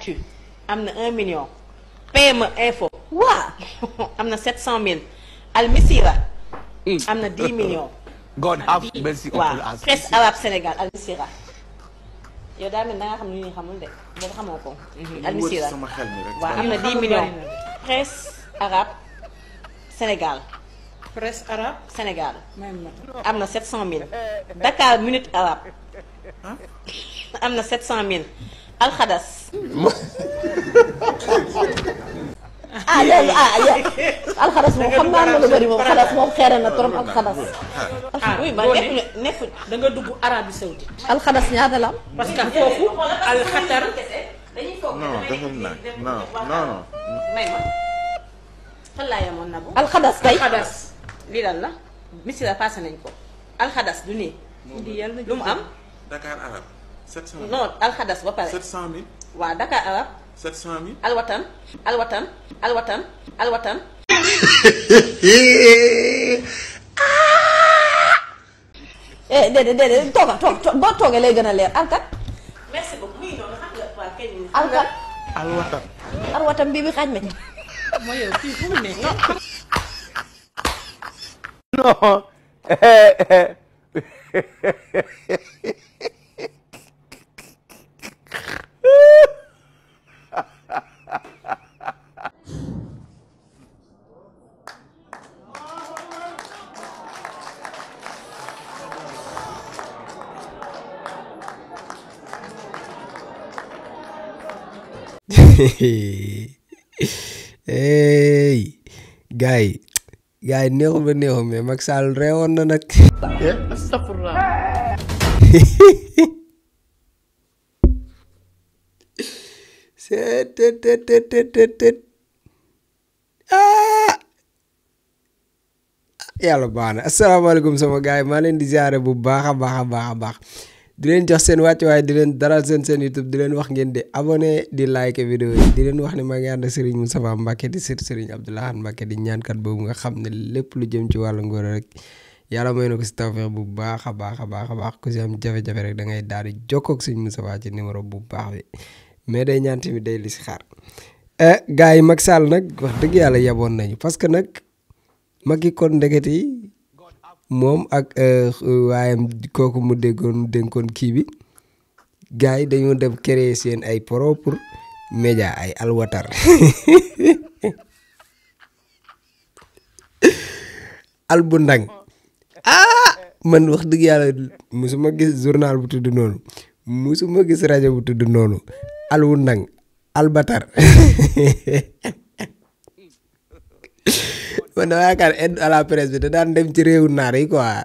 Actu am na 1 million. PME Info waa am na 700 000. Al Missira am na 10 millions. God have mercy upon us. Presse arabe Sénégal Al Missira yow daa mel da nga xam ni ñu xamul de boo xamoo ko. Al Missira waaw am na 10 millions. Presse arabe Sénégal. Presse arabe Sénégal am na 700 000. Dakar Minute Arabe am na 700 000. Al Khadas alxadas moom xam naa ne lu bëri moom xadas moom xeere na trop alxadas. oui man nekk da nga dugg Arabie Saoudite. alxadas ñaata la am. parce que foofu alxatar. non defal naa non. may ma fan laa yemoon na bu. alxadas tey alxadas lii lan la. Missira passé nañ ko. alxadas du nii. lu mu am. Dakar Arab 700 000. non alxadas ba pare. 700 000. waaw Dakar Arab. 700 000. alwatan. déedéet toog boo toogee lay gën a leer alkat. merci beaucoup muy noonu xam nga waa kañ. alkat. alwatan bii bi xaaj ma ci. mooy yow fii fu mu nekk. Non. hey gars yi neexul ba neexul mais Macky Sall reewoon na nag. astafurlah. yàlla baax na asalaamaaleykum sama gars yi maa leen di ziare bu baax a baax di leen jox seen wàcc waaye di leen daral seen YouTube di leen wax ngeen di abonné di like vidéo yi di leen wax ne maa ngi ànd Serigne Moustapha Mbacké di sët Serigne Abdou Lahad Mbacké di ñaankat boobu nga xam ne lépp lu jëm ci wàllu ngóor rek yàlla may na ko si tawfeex bu baax a baax ku si am jafe-jafe rek da ngay daal di jokkoo ak Serigne Moustapha ci numéro bu baax bi mais day ñaan tamit day li si xaar gars yi Macky Sall nag wax dëgg yàlla yaboon nañu parce que nag Macky kon ndekete yi moom ak waayam kooku mu dénkoon kii bi gars yi dañoo dem créer seen ay propre média ay alwatar albundang man wax dëgg yàlla musuma gis journal bu tudd noonu musuma gis rajo bu tudd noonu alwundang albatar man dama yaakaar aide à la presse bi da daan dem ci réewu naar yi quoi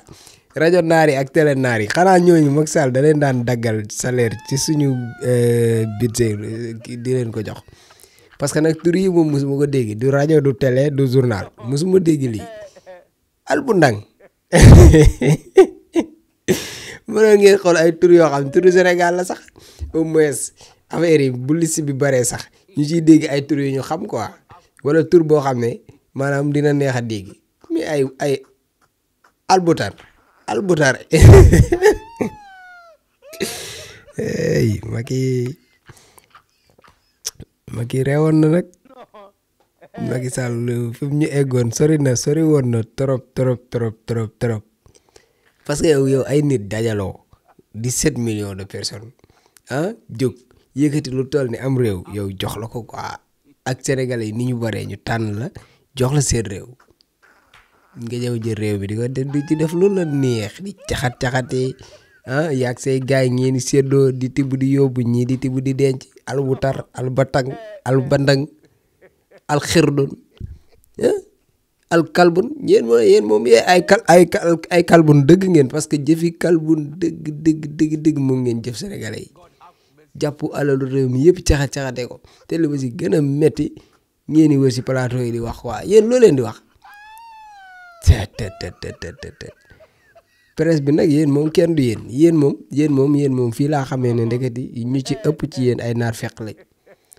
rajo naar yi ak télé naar yi xanaa ñooñu Macky Sall da leen daan daggal salaire ci suñu budget di leen ko jox parce que nag tur yi moom mosuma ko dégg du rajo du télé du journal mosuma dégg lii albundang mënoon ngeen xool ay tur yoo xam turu Sénégal la sax au moins affaire yi bu liste bi baree sax ñu ciy dégg ay tur yu ñu xam quoi wala tur boo xam ne maanaam dina neex a dégg mais ay albutar hey Macky reewoon na nag Macky Sall fi mu ñu eggoon sori woon na trop parce que yow ay nit dajaloo 17 millions de personnes jóg yëkkati lu toll ni am réew yow jox la ko quoi ak sénégalais yi ni ñu baree ñu tànn la jox la seen réew nga jël réew bi di ci def loolu la neex di caxatee yaag say gaay ngeen di séddoo di tibb di yóbbu ñii di tibb di denc albutar albatang albandang alxirdun alkalbun yéen moom ay kalbun dëgg ngeen parce que jëfi kalbun dëgg moom ngeen jëf sénégalais yi jàpp alalu réew mi yëpp caxatee ko te li ma si gën a metti ngeen di wër si plateau yi di wax waa yéen loo leen di wax presse bi nag yéen moom kenn du yéen moom fii laa xamee ne ndeketi ñu ci ëpp ci yéen ay naar fekk lañ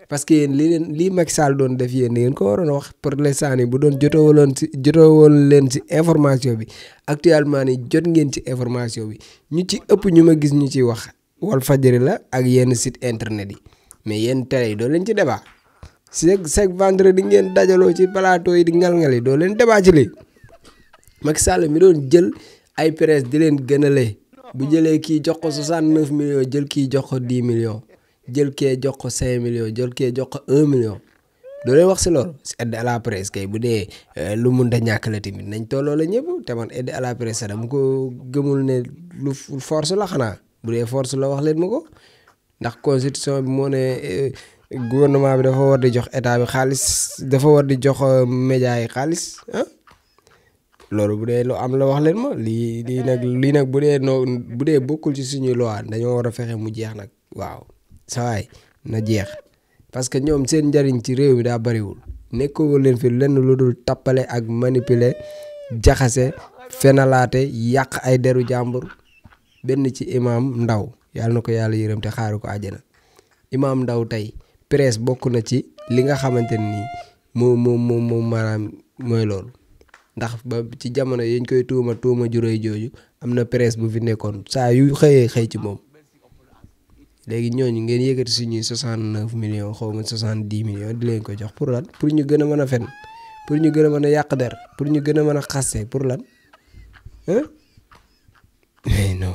parce que yéen lii Macky Sall doon def yéen ngeen ko waroon a wax pour l'instant nii bu doon jotowoon leen ci information bi actuellement nii jot ngeen ci information bi ñu ci ëpp ñu ma gis ñu ciy wax Walfadjri la ak yenn site internet yi mais yéen télé yi doo leen ci débat chaque vendredi ngeen dajaloo ci plateau yi di ngal-ngali doo leen débat ci lii Macky Sall mi doon jël ay presse di leen gënale bu jëlee kii jox ko 69 millions jël kii jox ko 10 millions jël kee jox ko 5 millions jël kee jox ko 1 million doo leen wax si loolu si aide à la presse kay bu dee lu mun da ñàkk la tamit nañ tolloo la ñëpp te man aide à la presse dama ko gëmul ne lu force la xanaa bu dee force la wax leen ma ko ndax constitution bi moo ne gouvernement bi dafa war di jox état bi xaalis dafa war di jox média yi xaalis ah loolu bu dee lu am la wax leen ma lii nag bu dee bokkul ci suñuy loi dañoo war a fexe mu jeex nag waaw sawaay na jeex parce que ñoom seen njariñ ci réew mi daa bariwul nekkoo leen fi lenn lu dul tappale ak manipuler jaxase fenalaate yàq ay deru jàmbur benn ci imam Ndaw yàlla na ko yàlla yërëm te xaaru ko àjjana imam Ndaw tey presse bokk na ci li nga xamante nii moom maanaam mooy loolu ndax ba ci jamono yañ koy tuuma juróoy jooju am na presse bu fi nekkoon saa yu xëyee xëy ci moom léegi ñooñu ngeen yëkkati suñuy 69 millions xaw ma 70 millions di leen ko jox pour lan pour ñu gën a mën a fen pour ñu gën a mën a yàq der pour ñu gën a mën a xaste pour lan mais non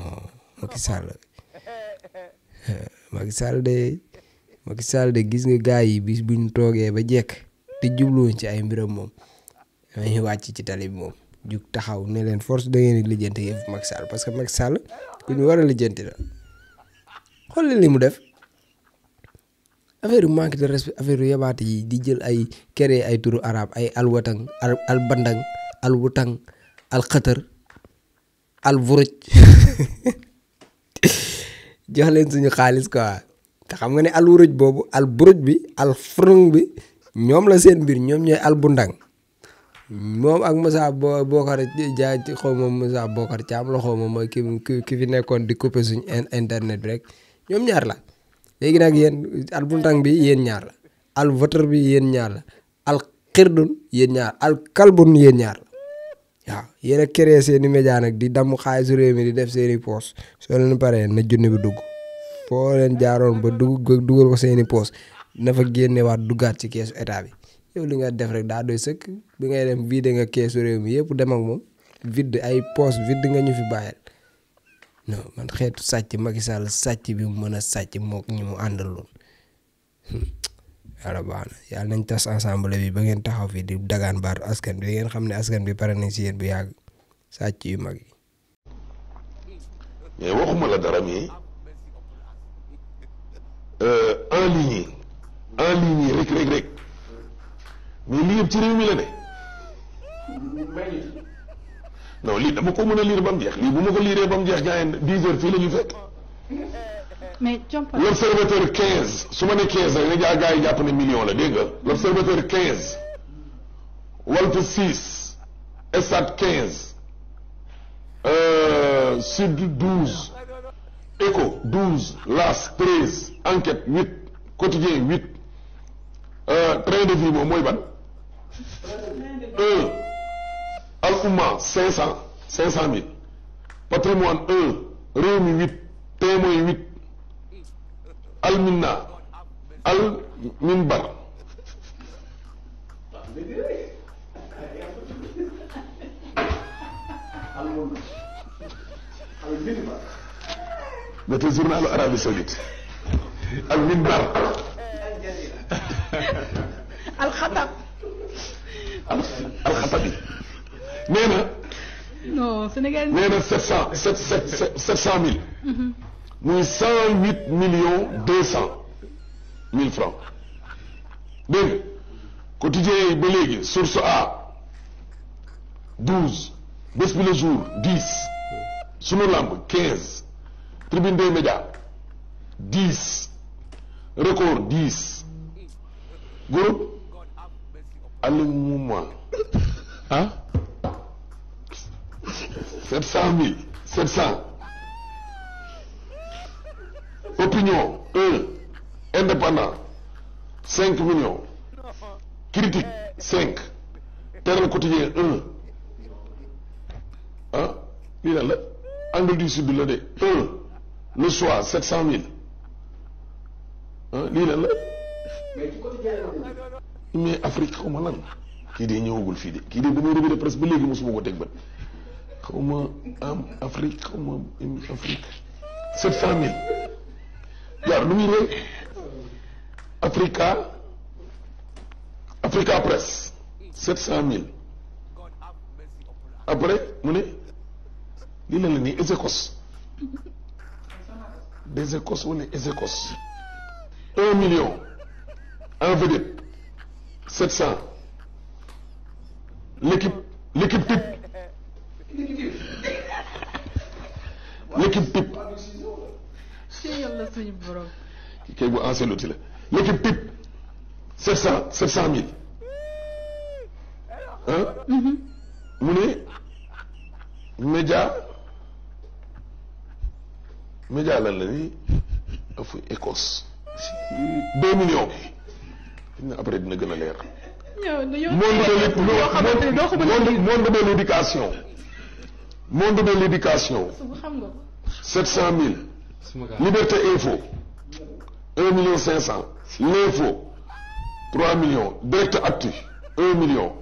Macky Sall de gis nga gaa yi bis buñ toogee ba jekk te jubluwoon ci ay mbiram moom dañuy wàcc ci tali bi moom jug taxaw ne leen force da ngeen di lijjanti yëf Macky Sall parce que Macky Sall ku ñu war a lijjanti la xool leen li mu def affaire yu manque de respect affaire yu yabaate yi di jël ay créer ay turu arabe ay alwatang al bandang al wutang al xëtër al vuruj jox leen suñu xaalis quoi te xam nga ne al wuruj boobu al buruj bi al furung bi ñoom la seen mbir ñoom ñooy al bundang moom ak Moussa Bokar Dia xaw ma Moussa Bokar Thiam la xaw ma mooy ki fi nekkoon di couper suñu internet bi rek ñoom ñaar la léegi nag yéen al bundang bi yéen ñaar la al voteur bi yéen ñaar la al xirdun yéen ñaar al kalbun yéen ñaar la waaw yéen a créé seeni média nag di damm xaalisu réew mi di def seeni poos soo leen paree na junni bi dugg foo leen jaaroon ba dugal ko seeni poos na fa génnewaat duggaat ci keesu état bi yow li nga def rek daa doy sëkk bi ngay dem vide nga keesu réew mi yëpp dem ak moom vide ay poos vide nga ñu fi bàyyil non man xeetu sàcc Macky Sall sàcc bi mu mën a sàcc mook ñi mu àndaloon yàlla baax na yàlla nañ tas ensemble bi ba ngeen taxaw fii di dagaan baatu askan bi ngeen xam ne askan bi pare nañ si yéen bu yàgg sàcc yu mag yi. mais waxuma la dara mi en ligne yi rek mais lii yëpp ci réew mi la ne non lii dama ko mën a lire ba mu jeex lii bu ma ko liiree ba mu jeex gars yi 10 heures fii la ñu fekk. mais l'observateur 15 su ma ne 15 rek nga gars yi jàpp ne million la dégg nga l'observateur 15 Walf 6 Stades 15 Sud 12 Echo 12 L'As 13 Enquête 8 Quotidien 8 train de vie moom mooy ban 1 Al Oumma 500 000 Patrimoine 1 Rewmi 8 Témoin 8 Al Minna Al Minbar c'est journalu Arabie Saoudite Al Minbar Al Khatab Al Khatabi nee na non Sénégal nee na 700 000 muy 108 millions 200 000 francs dégg nga quotidien yi ba léegi Source A 12 Bës Bi Le Jour 10 Sunu Lamb 15 Tribune des Médias 10 Record 10 Groupe Al Mouma ah 700 Opinion 1 Indépendant 5 millions Critique 5 Télégraphe Quotidien 1 ah lii lan la Angle du Sud la de 1 Le Soir 700 000 lii lan la mais Afrique xaw ma lan kii de ñëwagul fii de kii de ba muy revue de presse ba léegi mosuma ko teg bët xaw ma am Afrique xaw ma Afrique 700 000 jaar lu muy rëy Africa Presse 700 000 après mu ne lii la nii Esécosse des Écosses wala Esécosse 1 million en vedette 700 l'équipe type ci yàlla suñu borom. kii bu Ancelotti la l'équipe type 700 000 mu ne média lan la ni afu Écosse 2 millions après dina gën a leer. monde de l'éducation 700 000 Liberté Info 1 million 500 L'Info 3 millions Direct Actu 1 million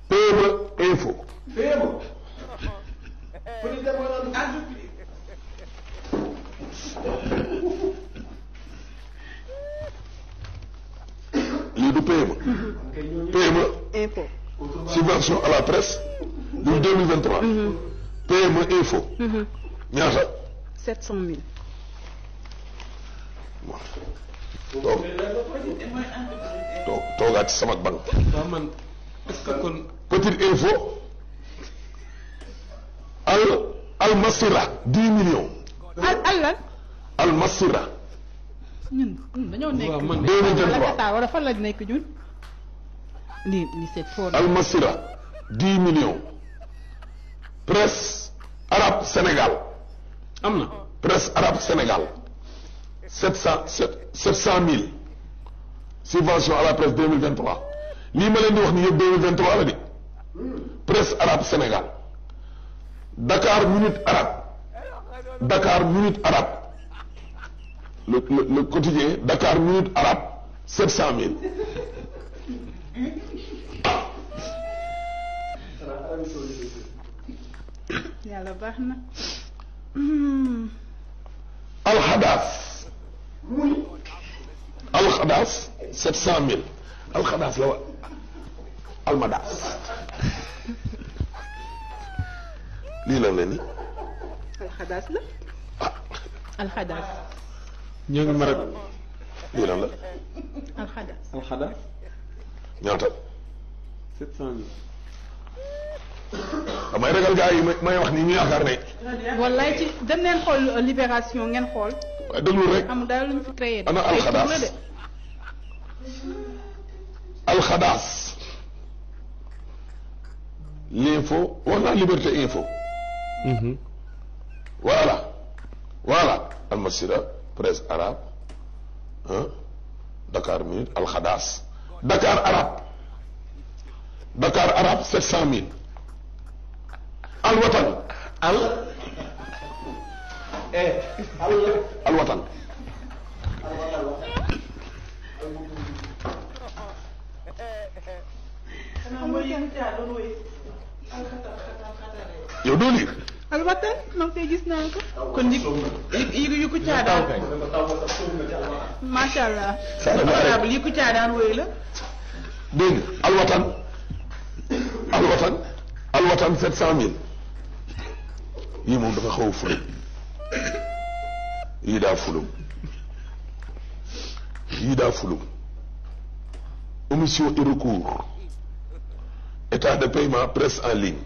PME Info lii du PME Info subvention à la presse du 2023 PME Info ñaata 700 000. toogaat ci sama bank waaw man est-ce que kon Petite Info Al Masira 10 millions Al Masira ñun dañoo nekk. waaw man 2023 wala fan la nekk ñun. lii c'est fort. Al Masira 10 millions Presse Arabe Sénégal am na Presse Arabe Sénégal 700 000 subvention à la presse 2023 lii ma leen di wax ni yëpp 2023 la di Presse Arabe Sénégal Dakar Minute Arabe le quotidien Dakar Minute Arabe 700 000 yàlla baax na. Alxadaas 700 000 Alxadaas la wa Almadaas lii lan la ni alxadaas la. alxadaas. ñoo ngi marab lii lan la alxadaas. alxada ñaata 700 damay ragal gars yi may wax nii ñu yaakaar ne wallaay ci dem leen xool Libération ngeen xool. waaye déglu rek amul dara lu ñu fi créé. ana alxadaas alxadaas l'info wax naa Liberté Info voilà Almasira Presse Arabe Dakar Minute alxadaas Dakar Arabe 700 000 Alwatan Alwatan yow doo lire alwatan man koy gis naa ko. kon yi ku caadaan. macha allah. yi ku caadaan wooyu la. dégg nga alwatan 700 000 yii moom dafa xaw a fulum yii daa fulum omission et recours état de paiement presse en ligne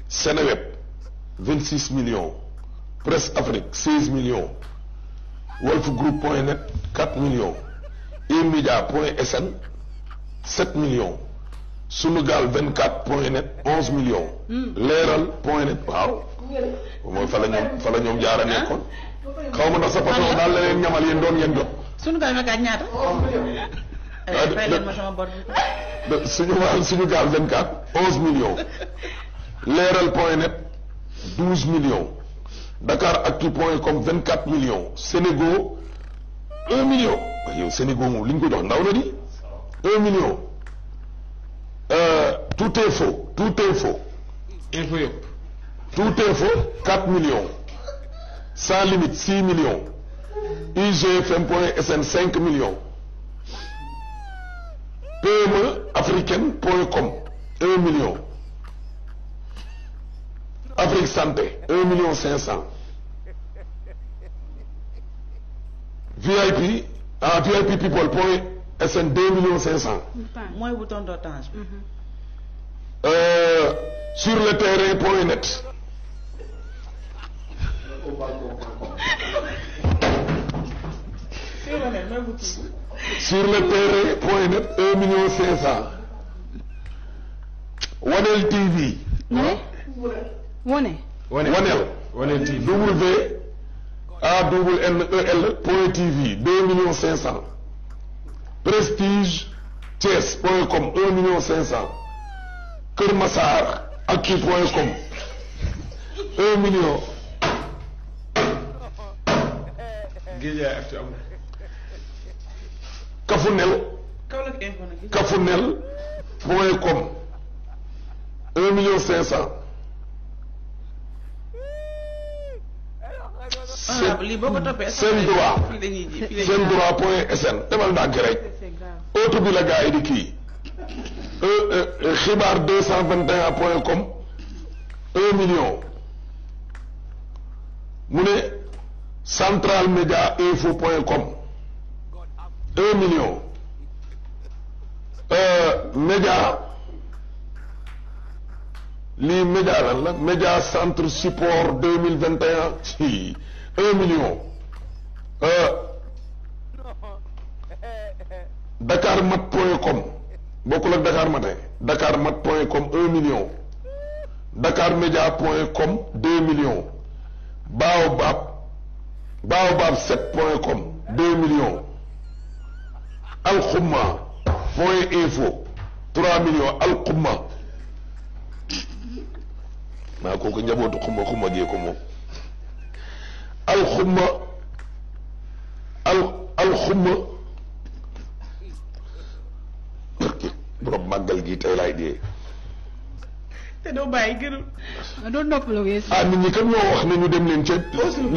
Seneweb 26 millions Presse Afrique 16 millions Walf Group.net 4 millions eMedia.sn 7 millions Sunugal 24.net 11 millions Leeral.net waaw mooy fa la ñoom jaara nekkoon xaw ma ndax sa patron daal la leen ñamal yéen doon ngeen jot Sunugal ma gaañ ñaata. fay leen ma sama bor Sunugal 24 11 millions Leeral.net 12 millions Dakaractu.com 24 millions Sénégo 1 million yow Sénégal moom li ñu ko jox ndaw na di 1 million tout est faux info yëpp tout est faux 4 millions sans limite 6 millions igfm.sn 5 millions PME africaine.com 1 million Afrique Santé 1 million 500 VIP VIP people.sn 2 millions 500 mooy bouton d'orange. sur le terrain.net sur le terrain.net 1 million 500 Wanel TV Wanel TV WANNEL.tv 2 millions 500 Prestige Thiès.com 1 million 500 Kër Massar Actu.com 1 million Guédiawaye Actu amul Kafunel.com 1 million 500 lii boo ko toppee seen droit.sn demal ndànk rek auto bi la gars yi di kii xibaar 221.com 1 million mu ne centralmediainfo.com 1 million média lii média lan la média centre support 2021 ci 1 million dakarmat.com bokkul ak Dakar Matin dakarmat.com 1 million dakarmedia.com 2 millions baobab7.com 2 millions alxumma.info 3 millions alxumma maa kooku njabootu xumma gee ko moom alxumma borom màggal gi tey laay dee te doo bàyyi gënul doo noppaloo wees. nit ñi kat moo wax ne ñu dem leen ca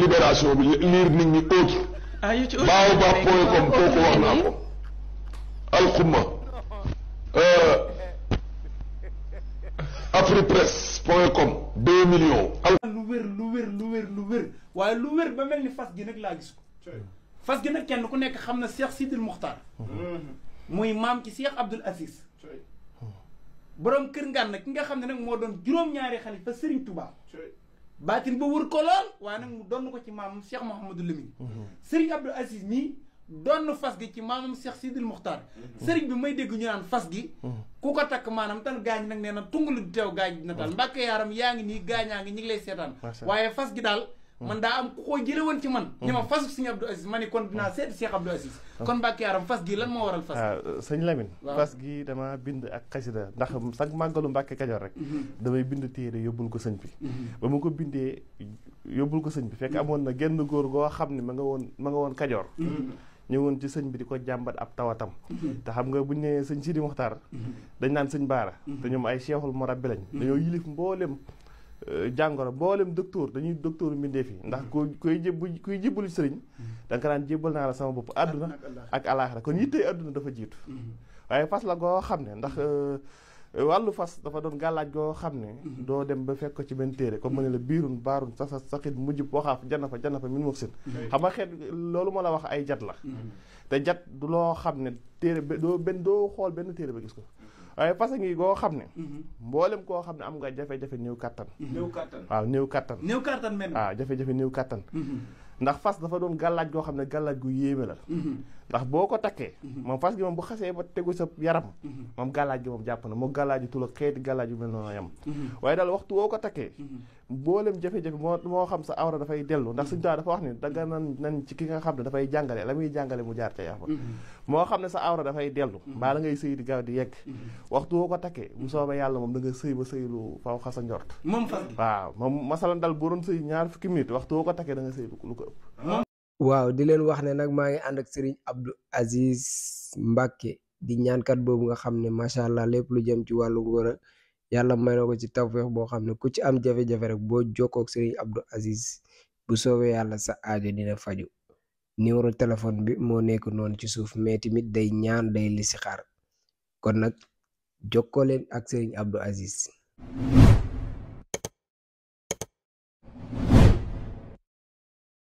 libération bi liir nit ñi autre baobab.com kooku wax naa ko alxumma afripresse.com 2 millions lu wér waaye lu wér ba mel ni fas gi nag laa gis ko fas gi nag kenn ku nekk xam na Cheikh Sidil Muxtaar muy maam ci Cheikh Abdoul Aziz borom kër ngaan nag ki nga xam ne nag moo doon juróom-ñaari xalifa Serigne Touba baatin ba wër ko lool waaye nag mu doon ko ci maamam Cheikh Mouhamadou Lamine Serigne Abdoul Aziz mii doon fas gi ci maamam Cheikh Sidil Muxtaar Serigne bi may dégg ñu naan fas gi ku ko takk maanaam tan gaañ nag nee na tungalu di teew gaañ dina taal mbàkke yaaram yaa ngi nii gaañaa ngi ñi ngi lay seetaan waaye fas gi daal man daa am ku ko jële woon ci man ñi ma fasu Serigne Abdoul Aziz ma ni kon dinaa seeti Cheikh Abdoul Aziz kon mbàkke yaaram fas gi lan moo waral fas waaw sëñ Lamine fas gi dama bind ak xasida ndax sax màggalu Mbàkke Kajoor rek damay bind téere yóbbul ko sëñ bi ba mu ko bindee yóbbul ko sëñ bi fekk amoon na genn góor goo xam ne ma nga woon Kajoor ñëwoon ci sëñ bi di ko jàmbat ab tawatam te xam nga buñ ne sëñ Sidi Muxtaar dañ naan sëñ Baara te ñoom ay cheikhul murabbi lañ dañoo yilif mboolem jàngoro mboolem docteur dañuy docteur mbindeef yi ndax kuy jébbalu sëriñ da nga daan jébbal naa la sama bopp àdduna ak alaaxira kon yittee àdduna dafa jiitu waaye fas la goo xam ne ndax wàllu fas dafa doon gàllaaj goo xam ne doo dem ba fekk ko ci benn téere comme ma ne la biirun baarun sasa saxit mujjub waxaaf jana fa min mof sin xam nga xeet loolu ma la wax ay jat la te jat du loo xam ne téere doo xool benn téere ba gis ko waaye fas ngi goo xam ne mboolem koo xam ne am nga jafe-jafe néew kattan waaw néew kattan waaw jafe-jafe néew kattan ndax fas dafa doon gàllaaj goo xam ne gàllaaj gu yéeme la ndax boo ko takkee moom fas gi moom bu xasee ba tegu sa yaram moom gàllaaj gi moom jàpp na moo gàllaaj yu tula xeeti gàllaaj yu mel noonu yam waaye daal waxtu woo ko takkee mboolem jafe-jafe moo xam sa awra dafay dellu ndax suñu taa dafa wax ni danga nan ci ki nga xam ne dafay jàngale la muy jàngale mu jaar ca yafa moo xam ne sa awra dafay dellu mbaa la ngay sëy di gaaw di yegg waxtu woo ko takkee bu soobee yàlla moom da nga sëy ba sëy lu faw xasa njort waaw moom masalan dal boo doon sëy ñaar fukki minutes waxtu woo ko takkee da nga sëy lu ko ëpp waaw di leen wax ne nag maa ngi ànd ak Serigne Abdou Aziz Mbacke di ñaankat boobu nga xam ne macha allah lépp lu jëm ci wàllu ngóor yàlla may na ko ci tawfeex boo xam ne ku ci am jafe-jafe rek boo jokkoo ak Serigne Abdou Aziz bu soobee yàlla sa aajo dina faju numéro téléphone bi moo nekk noonu ci suuf mais tamit day ñaan day listixaar kon nag jokkoo leen ak Serigne Abdou Aziz.